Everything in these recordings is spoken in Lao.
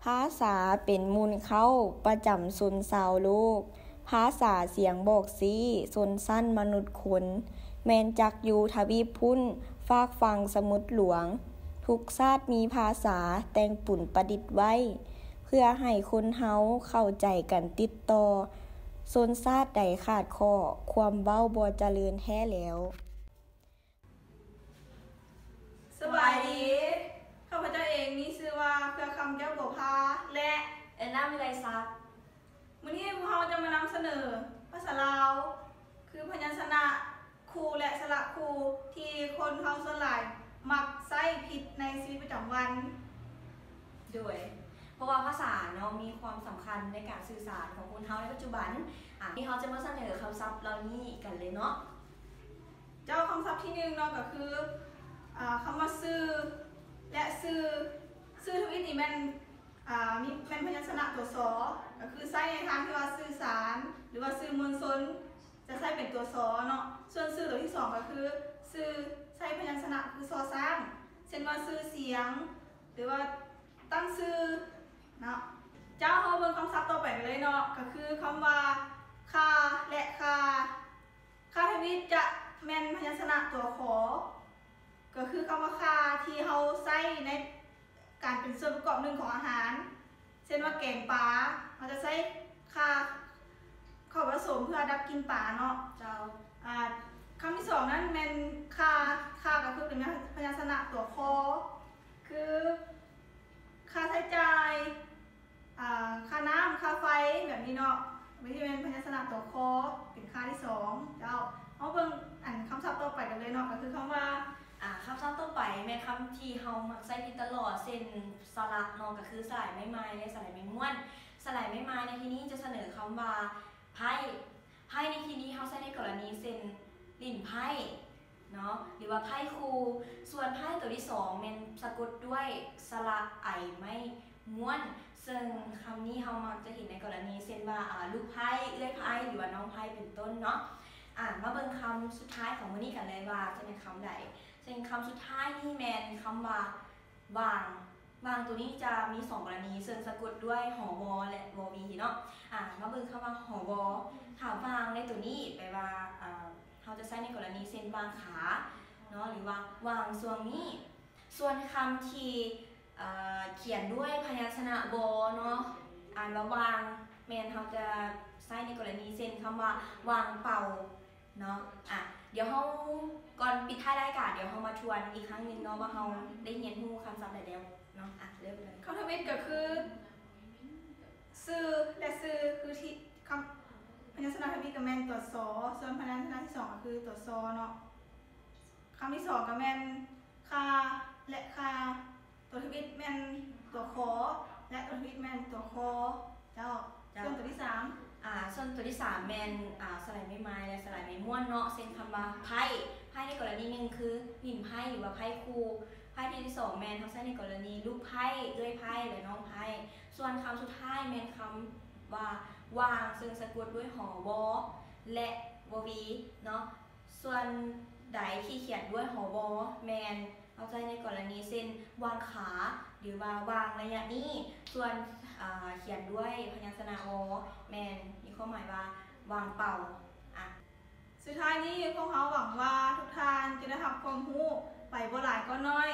ພາສາເປັນມູນເຄົ້າປະຈຳຊົນຊາວໂລກ. ພາສາສຽງບອກຊີ້ຊົນຊັ້ນມະນຸດຄົນ, ແມ່ນຈັກຢູ່ທະວີບພຸ້ນ ຟາກຝັ່ງສະໝຸດຫຼວງ. ທຸກຊາດມີພາສາແຕ່ງປຸນປະດິດໄວ້ ເພື່ອໃຫ້ຄົນເຮົາເຂົ້າໃຈກັນຕິດຕໍ່. ຊົນຊາດໃດຂາດຂໍ້ ຄວາມເວົ້າບໍ່ຈະເລີນແທ້ແລ້ວ. ສະບາຍດີ. ຂ້າພະເຈົ້າເອງມີຊື່ວ່າ ເຄືອຄຳ ແກ້ວບົວພາ ແລະ ແອນນາ ວິໄລສັກ. ມື້ນີ້ພວກເຮົາຈະມານຳສະເໜີພາສາລາວ ຄືພະຍັນຊະນະຄູ່ ແລະ ສະຫຼະຄູ່ ທີ່ຄົນເຮົາສ່ວນຫຼາຍມັກໃຊ້ຜິດໃນຊີວິດປະຈຳວັນ. ໂດຍ ເພາະວ່າພາສາເນາະ ມີຄວາມສຳຄັນໃນການສື່ສານຂອງຄົນເຮົາໃນປັດຈຸບັນ. ອາ ທີ່ເຮົາຈະມາສະເໜີຄຳສັບເຫຼົ່ານີ້ກັນເລີຍເນາະ. ເຈົ້າ, ຄຳສັບທີໜຶ່ງເນາະ ກໍຄື ອາ ຄຳວ່າຊື່ ແລະ ຊື່. ຊື່ທຳອິດນີ້ແມ່ນ ອາ ມີ ແມ່ນພະຍັນຊະນະຕົວ ຊ ກໍຄືໃຊ້ໃນທາງທີ່ວ່າສື່ສານ ຫຼືວ່າສື່ມວນຊົນ ຈະໃຊ້ເປັນຕົວ ຊ ເນາະ. ສ່ວນຊື່ຕົວທີສອງກໍຄືຊື່ໃຊ້ພະຍັນຊະນະຄື ຊ ຊ້າງ ເຊັ່ນວ່າຊື່ສຽງ ຫຼືວ່າຕັ້ງຊື່ເນາະ. ເຈົ້າ, ເຮົາເບິ່ງຄຳສັບຕໍ່ໄປກັນເລີຍເນາະ ກໍຄືຄຳວ່າຄ່າ ແລະ ຄ່າ. ຄ່າທຳອິດຈະແມ່ນພະຍັນຊະນະຕົວ ຄ ກໍຄືຄຳວ່າຄ່າທີ່ເຮົາໃຊ້ໃນການເປັນສ່ວນປະກອບໜຶ່ງຂອງອາຫານ ເຊັ່ນວ່າແກງປາ ເຮົາຈະໃຊ້ຄ່າເຂົ້າປະສົມເພື່ອດັບກິ່ນປາເນາະ. ເຈົ້າ. ອາ ຄຳທີສອງນັ້ນແມ່ນຄ່າ, ຄ່າກໍຄືເປັນພະຍັນຊະນະຕົວ ຄ ຄືຄ່າໃຊ້ຈ່າຍ ອາ ຄ່ານ້ຳ ຄ່າໄຟ ແບບນີ້ເນາະ. ມັນຈະແມ່ນພະຍັນຊະນະຕົວ ຄ ເປັນຄ່າທີສອງ. ເຈົ້າ, ເຮົາເບິ່ງອັນຄຳສັບຕໍ່ໄປກັນເລີຍເນາະ ກໍຄືຄຳວ່າ ອາ ຄຳສັບຕໍ່ໄປແມ່ນຄຳທີ່ເຮົາມັກໃຊ້ຜິດຕະຫຼອດ ເຊັ່ນ ສະຫຼະເນາະ ກໍຄືສະຫຼາຍໄມ້ໝາຍ ແລະ ສະຫຼາຍໄມ້ມ້ວນ. ສະຫຼາຍໄມ້ໝາຍໃນທີ່ນີ້ຈະສະເໜີຄຳວ່າ ໄພ້. ໄພ້ໃນທີ່ນີ້ເຮົາໃຊ້ໃນກໍລະນີເຊັ່ນ ຫຼິ້ນໄພ້ເນາະ ຫຼືວ່າໄພ້ຄູ່. ສ່ວນໄພ້ຕົວທີສອງແມ່ນສະກົດດ້ວຍສະຫຼະໄອໄມ້ມ້ວນ, ເຊິ່ງຄຳນີ້ເຮົາມັກຈະເຫັນໃນກໍລະນີເຊັ່ນວ່າ ອາ ລູກໄພ້, ເອື້ອຍໄພ້ ຫຼືວ່ານ້ອງໄພ້ ເປັນຕົ້ນເນາະ. ອາ ມາເບິ່ງຄຳສຸດທ້າຍຂອງມື້ນີ້ກັນເລີຍວ່າຈະແມ່ນຄຳໃດ. ເຊິ່ງຄຳສຸດທ້າຍນີ້ແມ່ນຄຳວ່າ ວ່າງ. ວ່າງຕົວນີ້ຈະມີສອງກໍລະນີ ເຊິ່ງສະກົດດ້ວຍ ຫວ ແລະ ວ ວີ ເນາະ. ອາ ມາເບິ່ງຄຳວ່າ ຫວ. ຖ້າວ່າງໃນຕົວນີ້ແປວ່າ ເອີ ເຮົາຈະໃຊ້ໃນກໍລະນີເຊັ່ນ ວ່າງຂາເນາະ ຫຼືວ່າວ່າງຊ່ວງນີ້. ສ່ວນຄຳທີ່ ເອີ ຂຽນດ້ວຍພະຍັນຊະນະ ວ ເນາະ ອ່ານວ່າ ວ່າງ ແມ່ນເຮົາຈະໃຊ້ໃນກໍລະນີເຊັ່ນ ຄຳວ່າ ວ່າງເປົ່າ ເນາະ. ອະ ດຽວເຮົາ ກ່ອນປິດທ້າຍລາຍການ ດຽວເຮົາມາທວນອີກຄັ້ງໜຶ່ງເນາະ ວ່າເຮົາໄດ້ຮຽນຮູ້ຄຳສັບໃດແລ້ວເນາະ. ອະ ເລີ່ມເລີຍ. ຄຳທຳອິດກໍຄື ຊື່ ແລະ ຊື່ ຄືທີ່ຄຳ ພະຍັນຊະນະທຳອິດກໍແມ່ນຕົວ ຊ, ສ່ວນພະຍັນຊະນະທີສອງກໍຄືຕົວ ຊ ເນາະ. ຄຳທີສອງກໍແມ່ນ ຄ່າ ແລະ ຄ່າ. ຕົວທຳອິດແມ່ນຕົວ ຄ ແລະ ຕົວທຳອິດແມ່ນຕົວ ຄ. ເຈົ້າ. ເຈົ້າ. ສ່ວນຕົວທີສາມ ອາ ສ່ວນຕົວທີສາມແມ່ນ ອາ ສະຫຼາຍໄມ້ໝາຍ ແລະ ສະຫຼາຍໄມ້ມ້ວນເນາະ ເຊັ່ນຄຳວ່າ ໄພ້. ໄພ້ໃນກໍລະນີໜຶ່ງຄື ຫຼິ້ນໄພ້ ຫຼືວ່າໄພ້ຄູ່. ໄພ້ທີສອງແມ່ນເຮົາໃຊ້ໃນກໍລະນີ ລູກໄພ້, ເອື້ອຍໄພ້ ແລະ ນ້ອງໄພ້. ສ່ວນຄຳສຸດທ້າຍແມ່ນຄຳວ່າ ວ່າງ ເຊິ່ງສະກົດດ້ວຍ ຫວ ແລະ ວ ວີ ເນາະ. ສ່ວນໃດທີ່ຂຽນດ້ວຍ ຫວ ແມ່ນເຮົາໃຊ້ໃນກໍລະນີເຊັ່ນ ວ່າງຂາ ຫຼືວ່າວ່າງໄລຍະນີ້. ສ່ວນ ອາ ຂຽນດ້ວຍພະຍັນຊະນະ ວ ແມ່ນມີຄວາມໝາຍວ່າ ວ່າງເປົ່າ. ອະ ສຸດທ້າຍນີ້ ພວກເຮົາຫວັງວ່າທຸກທ່ານຈະໄດ້ຮັບຄວາມຮູ້ໄປບໍ່ຫຼາຍກໍໜ້ອຍ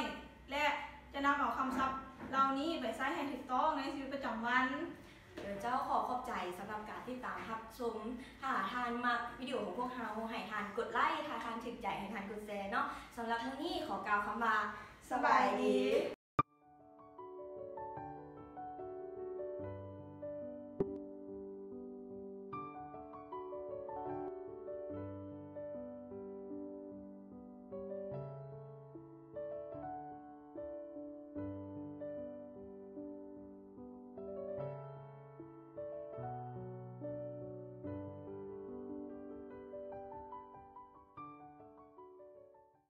ແລະ ຈະນຳເອົາຄຳສັບເຫຼົ່ານີ້ໄປໃຊ້ໃຫ້ຖືກຕ້ອງໃນຊີວິດປະຈຳວັນ. ເອີ ເຈົ້າ, ຂໍຂອບໃຈສຳລັບການຕິດຕາມຮັບຊົມ. ຖ້າທ່ານມັກວິດີໂອຂອງພວກເຮົາ ໃຫ້ທ່ານກົດໄລ, ຖ້າທ່ານຖືກໃຈ ໃຫ້ທ່ານກົດແຊເນາະ. ສຳລັບມື້ນີ້ ຂໍກ່າວຄຳວ່າ ສະບາຍດີ.